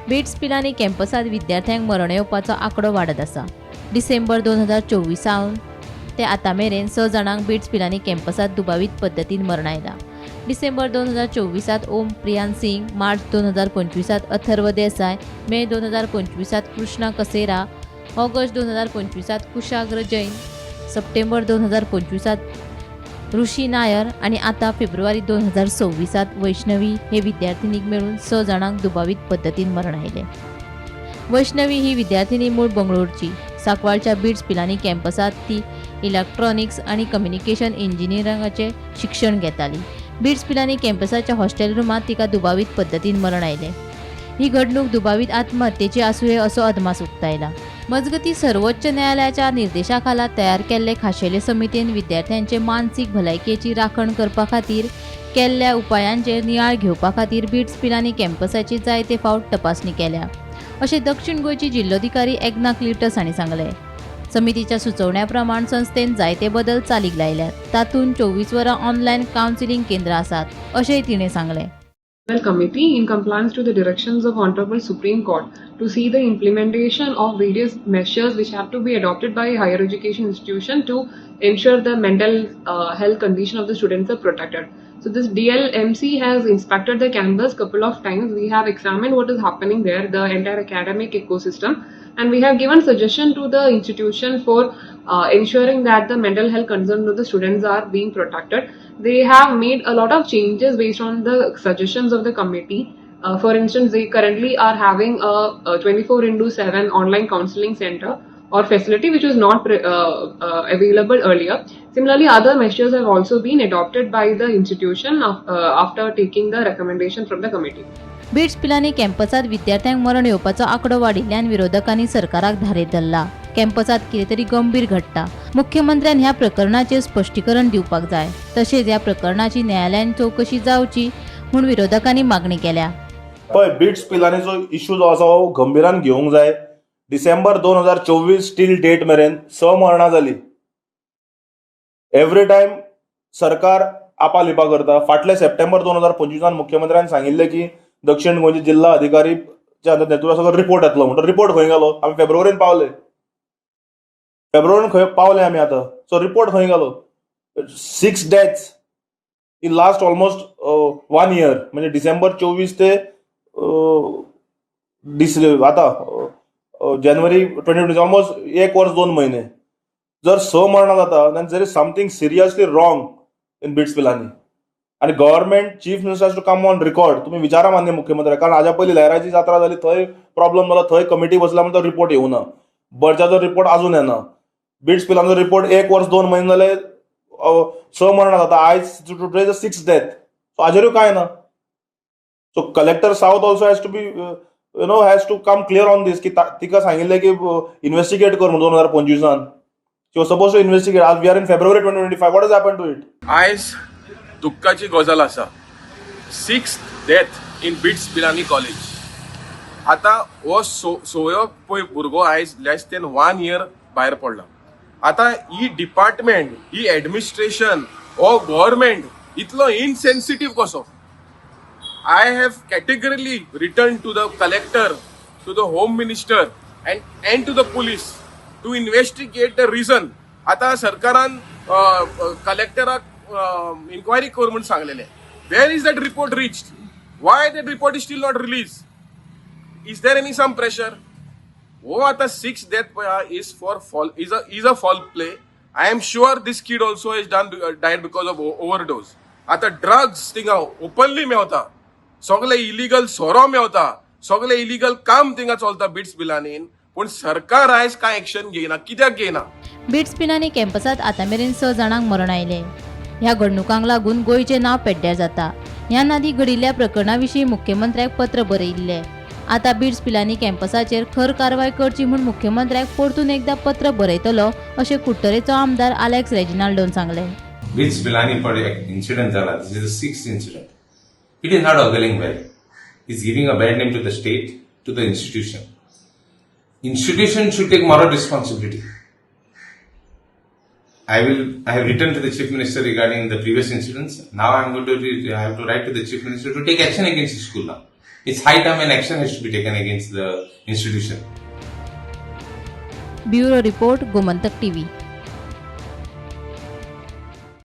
Bits Pilani कॅम्पसात विद्यार्थ्यांक मरण येवपाचो आंकडो वाडत आसा. डिसेंबर 2024सावन ते आतां मेरेन 6 जाणांक बिट्स पिलानी कॅम्पसात दुबावीत पद्दतीन मरण आयलां. डिसेंबर 2024 ओम प्रियान सिंग, मार्च 2025 अथर्व देसाय, मे 2025 कृष्णा कसेरा, ऑगस्ट 2025 कुशाग्र जैन, सप्टेंबर 2025 ऋषी नायर आनी आतां फेब्रुवारी 2026 वैष्णवी हे विद्यार्थिनीक मेळून 6 जाणांक दुबावीत पद्दतीन मरण आयलें. वैष्णवी ही विद्यार्थिनी मूळ बंगळुरूची. सांकवाळच्या बिट्स पिलानी कॅम्पसांत ती इलेक्ट्रॉनिक्स आनी कम्युनिकेशन इंजिनियरिंगाचें शिक्षण घेताली. बिट्स पिलानी कॅम्पसाच्या हॉस्टेल रुमांत तिका दुबावीत पद्दतीन मरण आयलें. ही घडणूक दुबावीत आत्महत्येची आसुये असो अदमास उक्तायला. मजगतीं, सर्वोच्च न्यायालयाच्या निर्देशाखाला तयार केल्ले खाशेले समितीन विद्यार्थ्यांचे मानसीक भलायकेची राखण करपा खातीर केल्ल्या उपायांचेर नियाळ घेवपा खातीर बिट्स पिलानी कॅम्पसाची जायते फावट तपासणी केल्या, अशें दक्षिण गोंयची जिल्लोधिकारी एग्ना क्लिटस हांणी सांगलें. समितीच्या सुचोवण्या प्रमाण संस्थेन जायते बदल चालीक लायल्यात. तातूंत 24 वरां ऑनलायन कावन्सिलिंग केंद्रां आसात, अशेंय तिणें सांगलें. Committee, in compliance to the directions of Honorable Supreme Court, to see the implementation of various measures which have to be adopted by higher education institution to ensure the mental health condition of the students are protected. So this DLMC has inspected the campus couple of times. We have examined what is happening there, the entire academic ecosystem, and we have given suggestion to the institution for ensuring that the mental health concerns of the students are being protected. They have made a lot of changes based on the suggestions of the committee. For instance, they currently are having a 24 into 7 online counseling center or facility, which was not available earlier. Similarly, other measures have also been adopted by the institution after taking the recommendation from the committee. Bits Pilani कॅम्पसात विद्यार्थ्यांक मरण येवपाचो आंकडो वाडिल्ल्यान विरोधकांनी सरकाराक धारेर धरला. कॅम्पसात कितें तरी गंभीर घडटा. मुख्यमंत्र्यान ह्या प्रकरणाचेर स्पश्टीकरण दिवपाक जाय. तशेंच ह्या प्रकरणाची न्यायालयान चवकशी जावची म्हूण विरोधकांनी मागणी केल्या. पळय, बिट्स पिलानीचो इशू जो आसा हो गंभीरान घेवंक जाय. डिसेंबर 2024 टील डेट मेरेन स मरणां जाली. एवरी टायम सरकार आपा लिपा करता. फाटले सप्टेंबर 2025 मुख्यमंत्र्यान सांगिल्लें की दक्षिण गोंयचे जिल्हा अधिकारीच्या नेतृत्वात सगळो रिपोर्ट येतलो म्हणटो रिपोर्ट खंय गेलो? आमी फेब्रुवारीन पावले. फेब्रुवारीन खंय पावले आमी आतां? सो रिपोर्ट खंय गेलो? Six deaths in last almost one year, म्हणजे डिसेंबर 24 ते आतां जानेवारी 2020, ऑलमोस्ट एक वर्स 2 म्हयने. जर स मरणां जाता, then there is something seriously wrong in BITS Pilani आनी government, chief minister to come on record. तुम्ही विचारा मान्य मुख्यमंत्री, कारण हाज्या पयलीं लयराईची जात्रा जाली, थंय प्रॉब्लम जालो, थंय कमिटी बसला म्हणून तो रिपोर्ट येवना. बर्जाचो रिपोर्ट अजून येना. बिट्स पिलानीचो रिपोर्ट एक वर्स 2 म्हयने जाले. स मरणां जाता, आयज today is six death, so हाजेरूय कांय ना. So collector south also has to be you know has to come clear on this की तिका सांगिल्लें की इन्व्हेस्टिगेट कर म्हणून 2025 she was suppose to investigate. आज we are in February 2025. What is happen to it? आयज दुख्खाची गजाल आसा, six death in BITS Pilani College. आतां हो सवयो पळय भुरगो आयज लेस दॅन वन इयर भायर पडला. आतां ही डिपार्टमेंट, ही एडमिनिस्ट्रेशन, हो गव्हर्मेंट इतलो इनसेन्सिटीव कसो? I have categorically written to the collector, to the home minister and to the police to investigate the reason. आतां सरकारान कलेक्टराक इन्क्वायरी कर म्हूण सांगलेलें. Where is that report reached? Why that report is still not release? Is there any some pressure? हो, आतां six death पळय is for foul is a foul play. I am sure this kid also is done died because of overdose. आतां drugs थिंगा openly मेवता, सगळे illegal सोरो मेवता, सगळे इलिगल काम थिंगा चलता बिट्स पिलानीन, पूण सरकार आयज कांय एक्शन घेयना. कित्याक घेयना? बिट्स पिलानी कॅम्पसात आतां मेरेन 6 जाणांक मरण आयलें. ह्या घडणुकांक लागून गोंयचें नांव पेड्ड्यार जाता. ह्या आदीं घडिल्ल्या प्रकरणा विशीं मुख्यमंत्र्याक पत्र बरयिल्लें. आतां बिट्स पिलानी कॅम्पसाचेर खर कारवाय करची म्हूण मुख्यमंत्र्याक परतून एकदां पत्र बरयतलो, अशें कुडटरेचो आमदार आलेक्स रेजिनाल्डोन सांगलें. BITS Pilani for incident जाला, this is the sixth incident. It is not auguring well. It's giving a bad name to the state, to the institution. Institution should take moral responsibility. I have written to the Chief Minister regarding the previous incidents. Now I am going to, I have to write to the Chief Minister to take action against the school now. It's high time and action has to be taken against the institution. Bureau report, Gomantak TV.